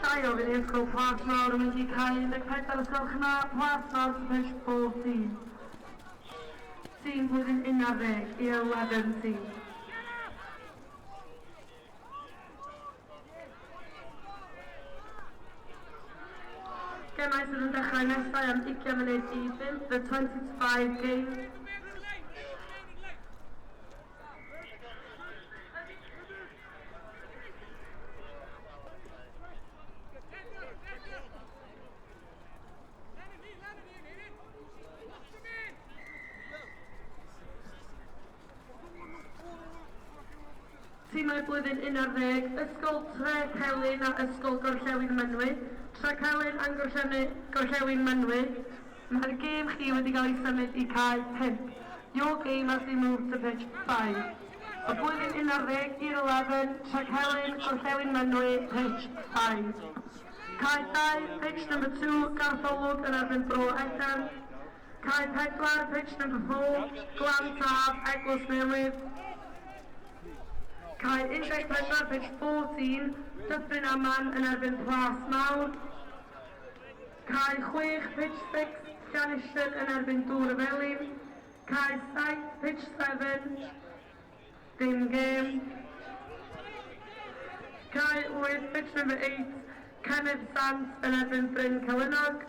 Caio fydd Ysgol Plas Mawr yn mynd i cael 14 os gwelwch yn dda, Plas Mawr to pitch 14. Tîm blwyddyn 11, Year 11 team. Gemau sydd yn dechrau nesau am 20 munud i 5, the 20 to 5 game. Timau blwyddyn 11, Ysgol Trecelyn a Ysgol Gorllewin Mynwy. Trecelyn and Gorllewin Mynwy. Mae'r gêm chi wedi cael ei symud i cae 5. Your game has been moved to pitch 5. Y blwyddyn 11, Year 11, Trecelyn, Gorllewin Mynwy, pitch 5. Cae 2, pitch number 2, Garth Olwg yn erbyn Bro Edern. Cae 4, pitch number 4, Glan Taf, Eglwys Newydd. Cae 14, pitch 14, Dyffryn Aman yn erbyn Plas Mawr. Cae 6, pitch 6, Llanishen yn erbyn Dŵr y Felin. Cae 7, pitch 7, dim gêm. Cae 8, pitch number 8, Kenneth Sant yn erbyn Bryn Celynog.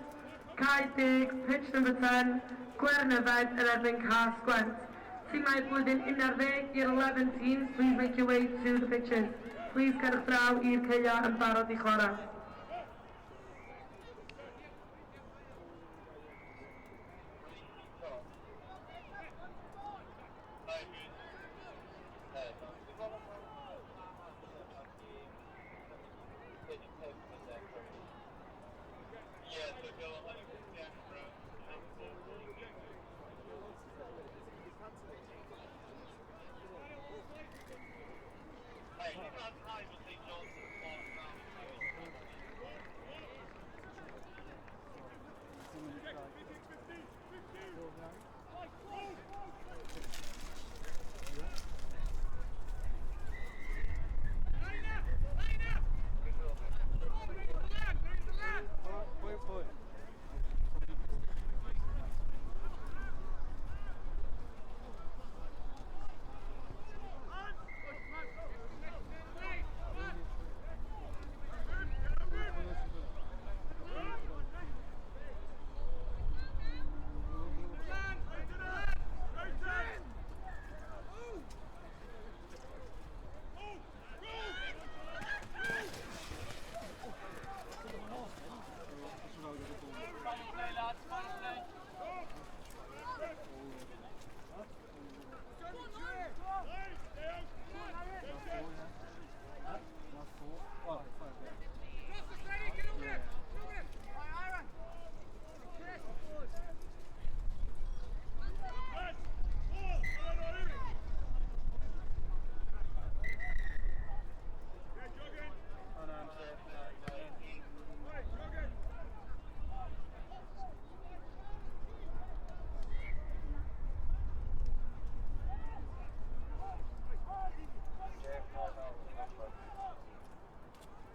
Cae 10, pitch number 10, Gwernyfed yn erbyn Cas Gwent. Tîmau blwyddyn 11, Year 11 teams, please make your way to the pitches. Please cerwch draw i'r caeau yn barod i chwarae.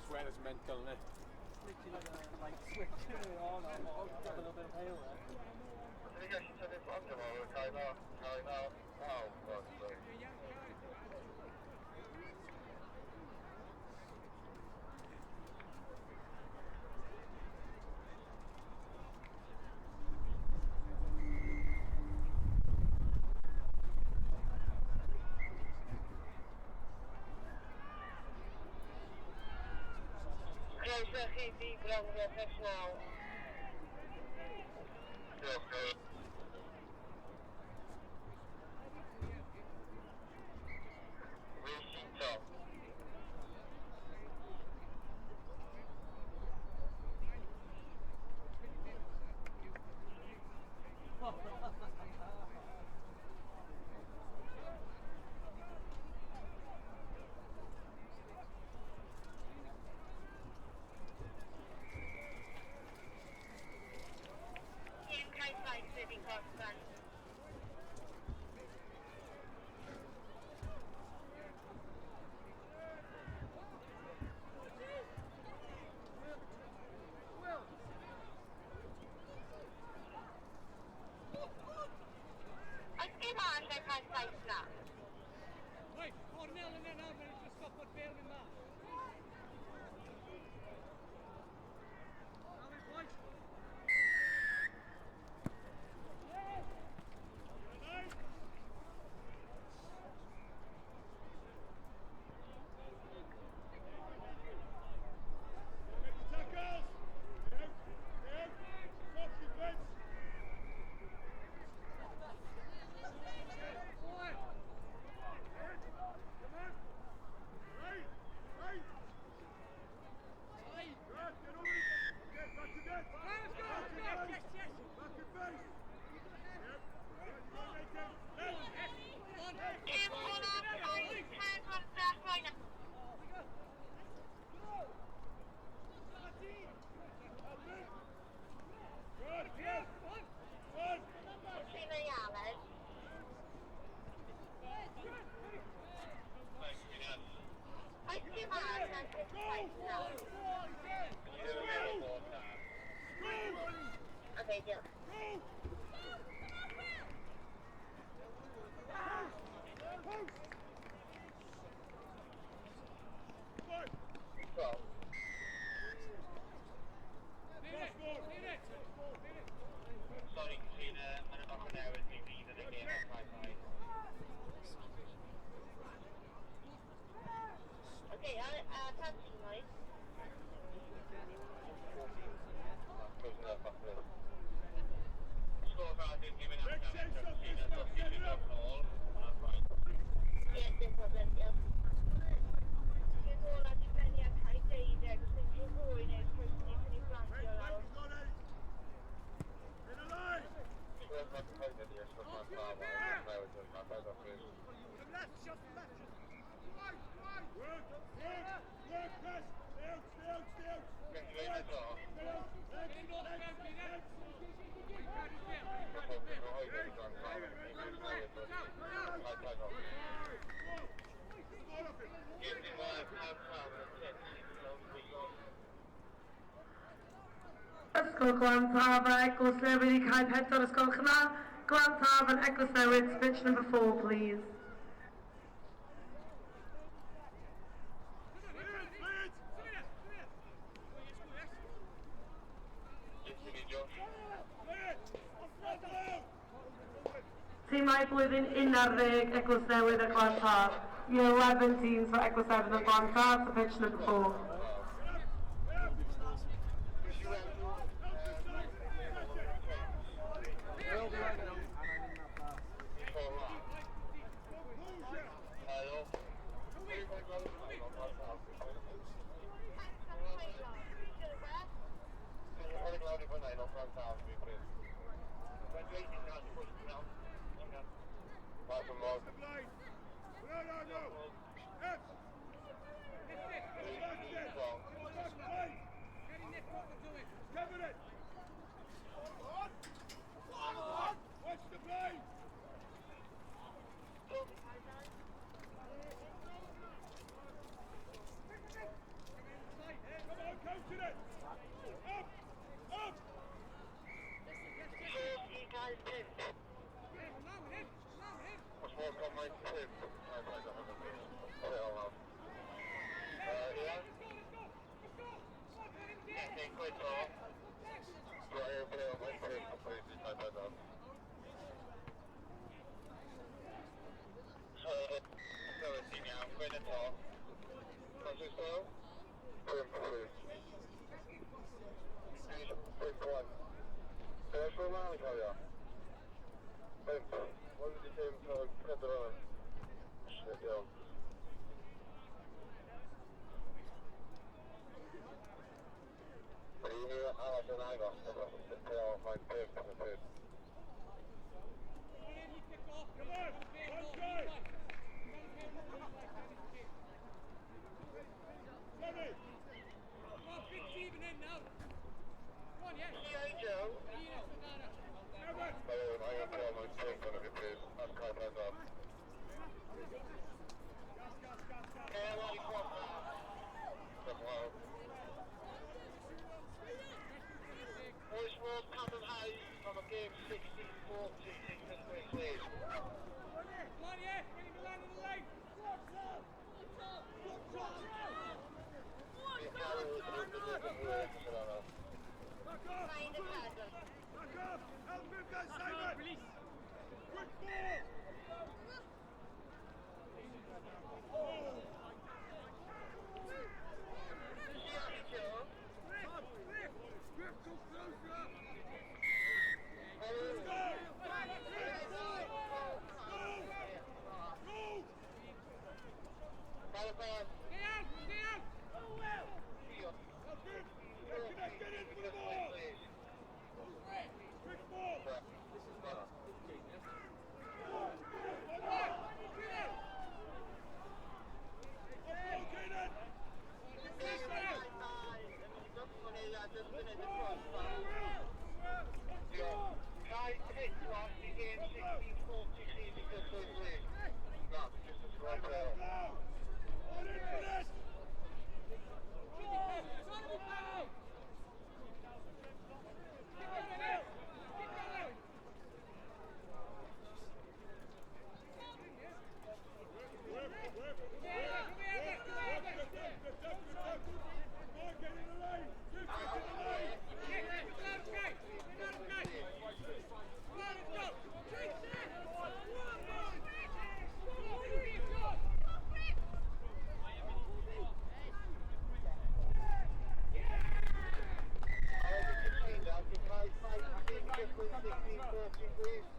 Swear it's mental, isn't it? Literally like a like switching it on and off, have a little bit of hail there. Croeso chi di Ground Professional. Diolch. Racing top. Tîm cae saith wedi gorffen. Oes gêm cae 7-9. Right, cornel yna nawr, mae'n just stop o'r bêl mynd mas. Gêm olaf cae 4 dechrau nawr. Katrina Allen. Oes tîm arall mewn pitch 7-9? Okay, diolch. Sorry, Katrina, mae'n bach o newid mi fydd yn y gêm ar cae 5. Okay, a pa tîm oedd? Close enough, falle. Sgôr Cardiff ni'n mynd allan eto, Katrina, so ti'n mynd off nôl. Hwnna'n fine. Ie, dim problem, diolch. Gêm olaf di bennu ar cae 12, os yw'n fwy neu'r croesi sy'n ei blanio lawr. Sgôr Cardiff ydy ysgol Glan Taf, ond newid yn cae 5 off. Mynd i eto. Mae pob yn rhoi yn Glan Taf yn mynd newid yn cae 5 off. Gêm diwedd, Glan Taf yn y pitch. Ysgol Glan Taf a Eglwys Newydd i cae 4, os gwelwch yn dda. Glan Taf and Eglwys Newydd, pitch number 4, please. Yes, i ni, Josh. Tîmau blwyddyn 11, Eglwys Newydd a Glan Taf. Year 11 teams for Eglwys Newydd and Glan Taf to pitch number 4. Nes i weld nhw, Will be right now, and I'm in that pass. Cola. Hello. Thanks am Taylor. Gilbert. Rhedeg lawr i fyna i Glan Taf, fi'n credu. Congratulations, guys, push it now. Back and log. Strong. Watch the play! Come on, coaching it! Up! Up! Sgôr i cae 5. What's more on my tip? I played that one. Put it all out. Yeah. Getting quite off. Right here, put it on my tip. I'll put it inside my dog. So, ti'n iawn, gwyn y top. Francisco? 5-3. 5-1. Beth yw'r lan, cofio? 5. What did you say cael 4? Shit, iawn. Un arall yn agos, Pêl, mae'n 5 yn 5. Come on! One try! Sonny! Leo Joe. Evan! Mae'n angen pêl mae'n 5 yn y pryd, ar cae 4. Gas, gas, gas, gas! Pêl o'i chwarae. Diolch yn fawr. Oes modd cadarnhau am y gêm Last game 16:43 di cychwyn, please. Na, just a squad there. Now! On in for this! Work, work, work, work, work, work, work, work, get in the line! Get in the line! I'll be 16 please.